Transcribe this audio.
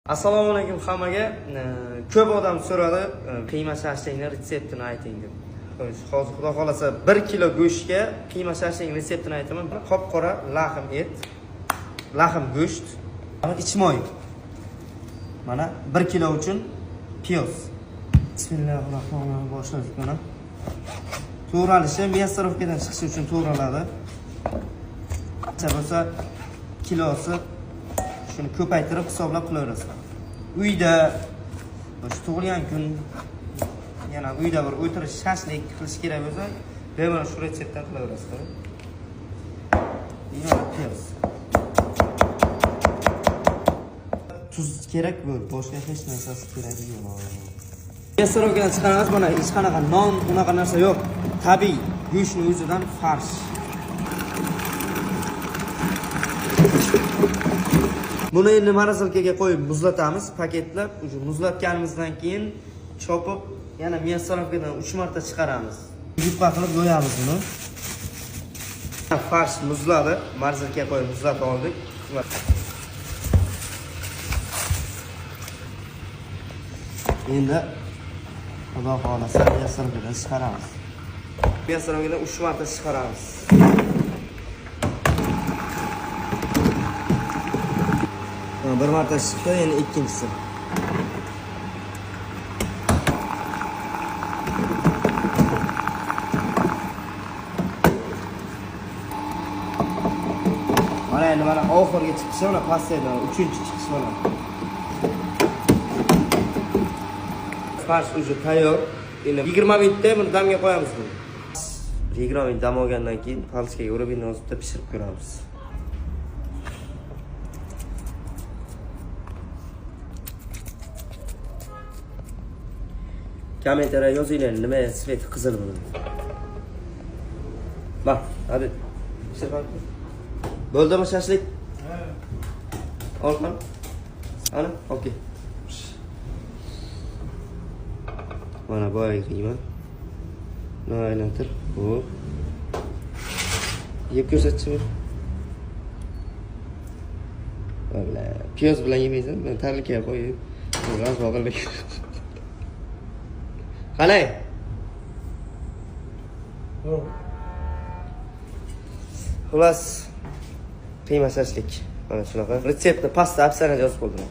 Assalomu alaykum hammaga. Ko'p odam so'radi, qiyma shashlikni retseptini ayting deb. Xo'sh, hozir xudo xolasa 1 kilo go'shtga qiyma shashlik retseptini aytaman. Qop-qora lahm et, lahm go'sht, ichmoy. Mana 1 kilo uchun piyoz. Bismillahirrohmanirrohim boshladik mana. To'g'ralishi мясорубкадан chiqishi uchun to'g'raladi. Bo'lsa kilosi shuni ko'paytirib hisoblab qilaverasizlar. Uyda shu tug'ilgan kun yana uyda bir o'tirish shashlik qilish kerak bo'lsa, bemalol shu retseptdan qilaverasizlar. Yana piyoz. Tuz kerak bo'ldi, boshqa hech narsasi keragi yo'q. Мясорубкадан chiqaramiz, mana hech qanaqa non, unaqa narsa yo'q. Tabiiy go'shtning o'zidan farsh. Buni endi morosilkaga qo'yib muzlatamiz, paketlab, уже muzlatganimizdan keyin chopib yana мясорубкадан 3 marta chiqaramiz. Yupqa qilib yoyamiz buni. Farsh muzladi, morosilkaga qo'yib muzlatib oldik. Endi Xudo xolasa мясорубкадан chiqaramiz. Мясорубкадан 3 marta chiqaramiz. Bir marta chiqdi, endi ikkinchisi. Mana endi mana oxirgi chiqishi, mana pastda, uchinchi chiqish mana. Farsh уже tayyor. Endi 20 minutda buni damga qo'yamiz buni. 20 minut dam olgandan keyin palchkaga urib endi hozir pishirib ko'ramiz. Kommentariya yozinglar, nima svet qizil buni. Bak, hadi. Bo'ldimi shashlik? Ha. Ol qani. Ana, okey. Mana boyagi qiyma. Buni aylantir. Xo'p. Yeb ko'rsatchi. Valla, piyoz bilan yemaysan, men tarlikaga qo'yib, g'az og'irlik. Qalay? Xullas, qiyma shashlik. Mana shunaqa. Retseptni pastda описаниеda yozib qo'ydim.